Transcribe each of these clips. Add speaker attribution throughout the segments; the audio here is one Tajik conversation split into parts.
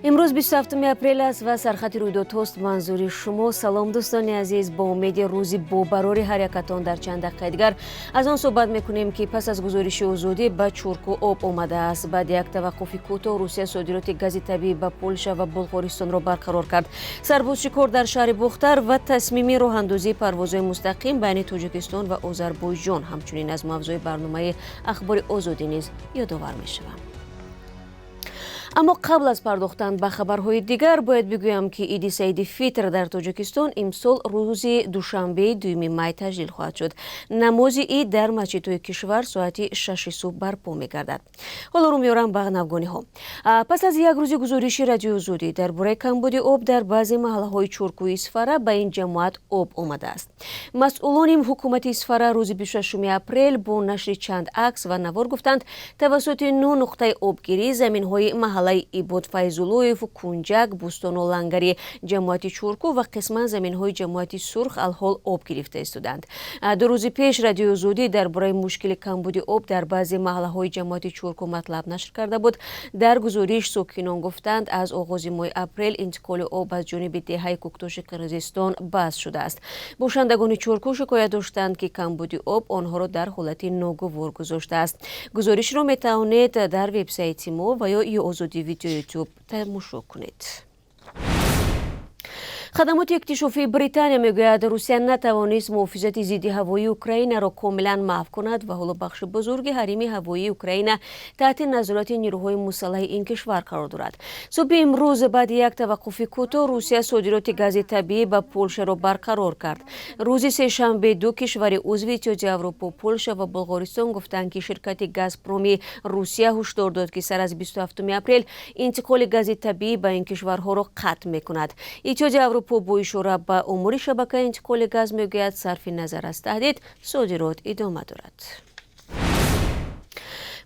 Speaker 1: Имрӯз 27 апрел аст ва сархати рӯйдодҳост манзури шумо. Салом, дӯстони азиз, бо умеди рӯзи бобарори ҳар якатон. Дар чанд дақиқаи дигар аз он суҳбат мекунем, ки пас аз гузориши Озодӣ ба Чурку об омадааст. Баъди як таваққуфи кӯтоҳ Русия содироти гази табиӣ ба Полша ва Булғористонро барқарор кард. Сарбозшикор дар шаҳри Бохтар ва тасмими роҳандозии парвозҳои мустақим байни Тоҷикистон ва Озарбойҷон ҳамчунин аз мавзӯи барномаи Ахбори Озодӣ низ ёдовар мешавам. Аммо қабл аз пардохтан ба хабарҳои дигар бояд бигӯям, ки Иди Саиди Фитр дар Тоҷикистон имсол рӯзи душанбеи 2 май таҷлил хоҳад шуд. Намози ид дар масҷидҳои кишвар соати 6 субҳ барпо мегардад. Ҳоло рӯ меорам ба навгониҳо. Пас аз як рӯзи гузориши Радиои Озодӣ дар бораи камбуди об дар баъзе маҳаллаҳои Чуркӯи Исфара, ба ин ҷамоат об омадааст. Масъулони ҳукумати Исфара рӯзи 26 апрел бо нашри чанд акс ва навор гуфтанд, тавассути нӯ нуқтаи обгирӣ заминҳои маҳаллаи Ибод Файзуллоев, Кунҷак, Бӯстону Лангари ҷамоати Чурку ва қисман заминҳои ҷамоати Сурх алҳол об гирифта истоданд. 2 рӯзи пеш Радиои Озодӣ дар бораи мушкили камбуди об дар баъзе маҳаллаҳои ҷамоати Чурку матлаб нашр карда буд. Дар гузориш сокинон гуфтанд, аз оғози моҳи апрел интиқоли об аз ҷониби деҳаи Куктоши Қирғизистон баст шудааст. Бошандагони Чурку шикоят доштанд, ки камбуди об онҳоро дар ҳолати ногувор гузоштааст. Гузоришро метавонед дар вебсайти мо ва ё Озодӣ Видео Ютуб тамошо кунед. Хадамоти иктишофии Британия мегӯяд, Русия натавонист муҳофизати зидди ҳавоии Украинаро комилан маҳв кунад ва ҳоло бахши бузурги ҳарими ҳавоии Украина таҳти назорати нирӯҳои мусаллаҳи ин кишвар қарор дорад. Субҳи имрӯз баъди як таваққуфи кӯтоҳ Русия содироти гази табиӣ ба Полшаро барқарор кард. Рӯзи сешанбе ду кишвари узви Иттиҳоди Аврупо, Полша ва Булғористон, гуфтанд, ки ширкати Газпроми Русия ҳушдор дод, ки сар аз 27 апрел интиқоли гази табиӣ ба ин кишварҳоро қатъ мекунад. Иттиҳоди Аврупо бо ишора ба умури шабакаи интиқоли газ мегӯяд, сарфи назар аз таҳдид, содирот идома дорад.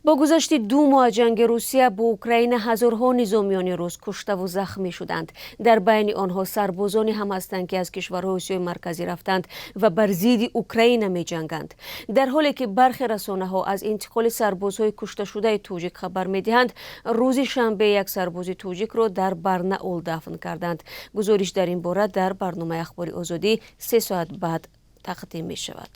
Speaker 1: Бо гузашти 2 моҳ аз ҷанги Русия бо Украина ҳазорҳо низомиёни рус куштаву захмӣ шуданд. Дар байни онҳо сарбозоне ҳам ҳастанд, ки аз кишварҳои Осиёи Марказӣ рафтанд ва бар зидди Украина меҷанганд. Дар ҳоле ки бархе расонаҳо аз интиқоли сарбозҳои кушташудаи тоҷик хабар медиҳанд, рӯзи шанбе як сарбози тоҷикро дар Барнаул дафн карданд. Гузориш дар ин бора дар барномаи Ахбори Озодӣ 3 соат баъд тақдим мешавад.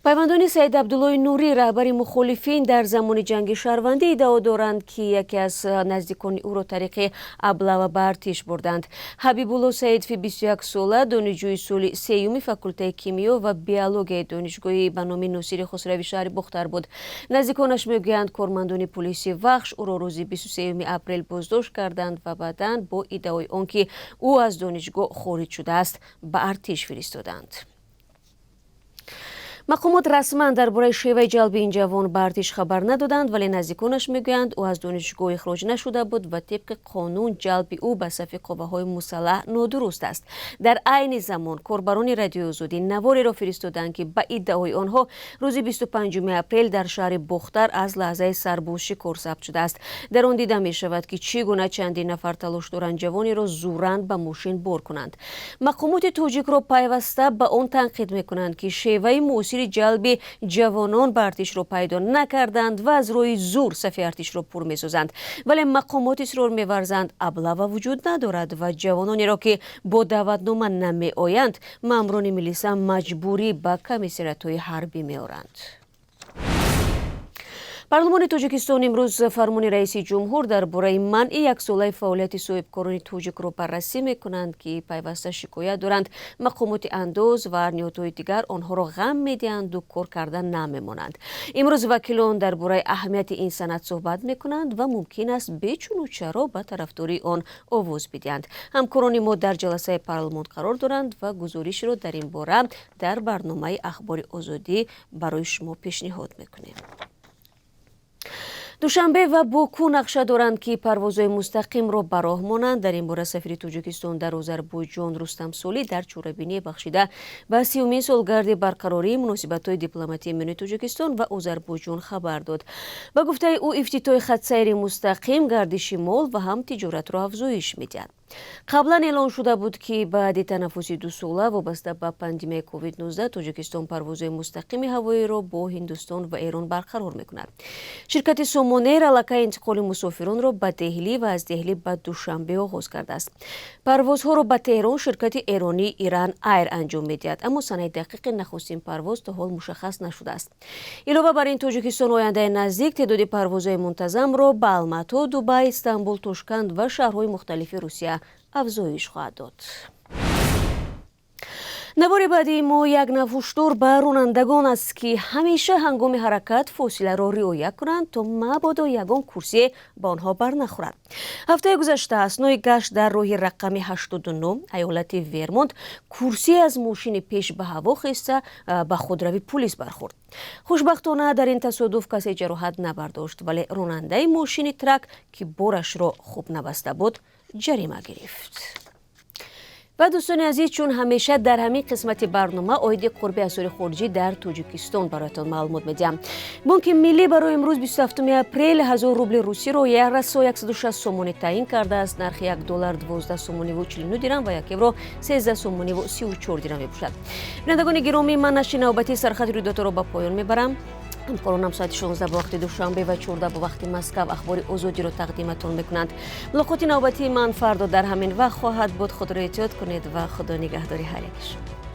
Speaker 1: Пайвандони Саид Абдуллои Нурӣ, раҳбари мухолифин дар замони ҷанги шаҳрвандӣ, иддао доранд, ки яке аз наздикони ӯро тариқи облава ба артиш бурданд. Ҳабибулло Саидфи 21 сола донишҷӯи соли сеюми факултаи кимиё ва биологияи донишгоҳи ба номи Носири Хусрави шаҳри Бохтар буд. Наздиконаш мегӯянд, кормандони пулиси Вахш ӯро рӯзи 23 апрел боздошт карданд ва баъдан бо иддаои он ки ӯ аз донишгоҳ хориҷ шудааст, ба артиш фиристоданд. Мақомот расман дар бораи шеваи ҷалби ин ҷавон ба артиш хабар надоданд, вале наздиконаш мегӯянд, ӯ аз донишгоҳ ихроҷ нашуда буд ва тибқи қонун ҷалби ӯ ба сафи қувваҳои мусаллаҳ нодуруст аст. Дар айни замон корбарони Радиои Озодӣ навореро фиристоданд, ки ба иддаои онҳо рӯзи 25 апрел дар шаҳри Бохтар аз лаҳзаи сарбозшикор сабт шудааст. Дар он дида мешавад, ки чӣ гуна чандин нафар талош доранд ҷавонеро зӯран ба мошин бор кунанд. Мақомоти тоҷикро пайваста ба он танқид мекунанд, ки шеваи муосири ҷалби ҷавонон ба артишро пайдо накарданд ва аз рӯи зур сафи артишро пур месозанд. Вале мақомот исрор меварзанд, облава вуҷуд надорад ва ҷавононеро, ки бо даъватнома намеоянд, маъмурони милиса маҷбурӣ ба комиссариятҳои ҳарбӣ меоранд. Парлумони Тоҷикистон имрӯз фармони раиси ҷумҳур дар бораи манъи яксолаи фаъолияти соҳибкорони тоҷикро баррасӣ мекунанд, ки пайваста шикоят доранд, мақомоти андоз ва ниҳодҳои дигар онҳоро ғам медиҳанду кор карда намемонанд. Имрӯз вакилон дар бораи аҳамияти ин санад суҳбат мекунанд ва мумкин аст бечуну чаро ба тарафдории он овоз бидиҳанд. Ҳамкорони мо дар ҷаласаи парлумон қарор доранд ва гузоришро дар ин бора дар барномаи Ахбори Озодӣ барои шумо пешниҳод мекунем. Душанбе ва Боку нақша доранд, ки парвозҳои мустақимро ба роҳ монанд. Дар ин бора сафири Тоҷикистон дар Озарбойҷон Рустам Солӣ дар чорабиние, бахшида ба 30-умин солгарди барқарории муносибатҳои дипломатии миёни Тоҷикистон ва Озарбойҷон, хабар дод. Ба гуфтаи ӯ, ифтитоҳи хатсайри мустақим гардиши мол ва ҳам тиҷоратро афзоиш медиҳад. Қаблан эълон шуда буд, ки баъди танаффуси дусола вобаста ба пандемияи COVID-19 Тоҷикистон парвозҳои мустақими ҳавоиро бо Ҳиндустон ва Эрон барқарор мекунад. Ширкати Сомонэйр аллакай интиқоли мусофиронро ба Деҳлӣ ва аз Деҳлӣ ба Душанбе оғоз кардааст. Парвозҳоро ба Теҳрон ширкати эронии Иран Айр анҷом медиҳад, аммо санаи дақиқи нахустин парвоз то ҳол мушаххас нашудааст. Илова бар ин, Тоҷикистон ояндаи наздик теъдоди парвозҳои мунтазамро ба Алмато, Дубай, Истанбул, Тошканд ва шаҳрҳои мухталифи Русия афзоиш хоҳад дод. Навори баъдии мо як нав ҳушдор ба ронандагон аст, ки ҳамеша ҳангоми ҳаракат фосиларо риоя кунанд, то мабодо ягон курсие ба онҳо барнахӯрад. Ҳафтаи гузашта аснои гашт дар роҳи рақами 89 аёлати Вермонт курсие аз мошини пеш ба ҳаво хеста, ба худрави пулис бархӯрд. Хушбахтона, дар ин тасодуф касе ҷароҳат набардошт, вале ронандаи мошини трак, ки борашро хуб набаста буд, ҷарима гирифт. Ва, дӯстони азиз, чун ҳамеша дар ҳамин қисмати барнома оиди қурби асъори хориҷӣ дар Тоҷикистон бароятон маълумот медиҳам. Бонки Миллӣ барои имрӯз, 27 апрел, 1000 рубли русиро расо 160 сомонӣ таъин кардааст. Нархи 1 доллар 12 сомониву 49 дирам ва 1 евро 13 сомониву 34 дирам мебошад. Бинандагони гиромӣ, ман нашри навбатии Сархати рӯйдодҳоро ба поён мебарам. Ҳамкоронам соати 16 ба вақти Душанбе ва 14 ба вақти Москав Ахбори Озодиро тақдиматон мекунанд. Мулоқоти навбатии ман фардо дар ҳамин вақт хоҳад буд. Худро эҳтиёт кунед ва Худо нигаҳдори ҳар яки шумо.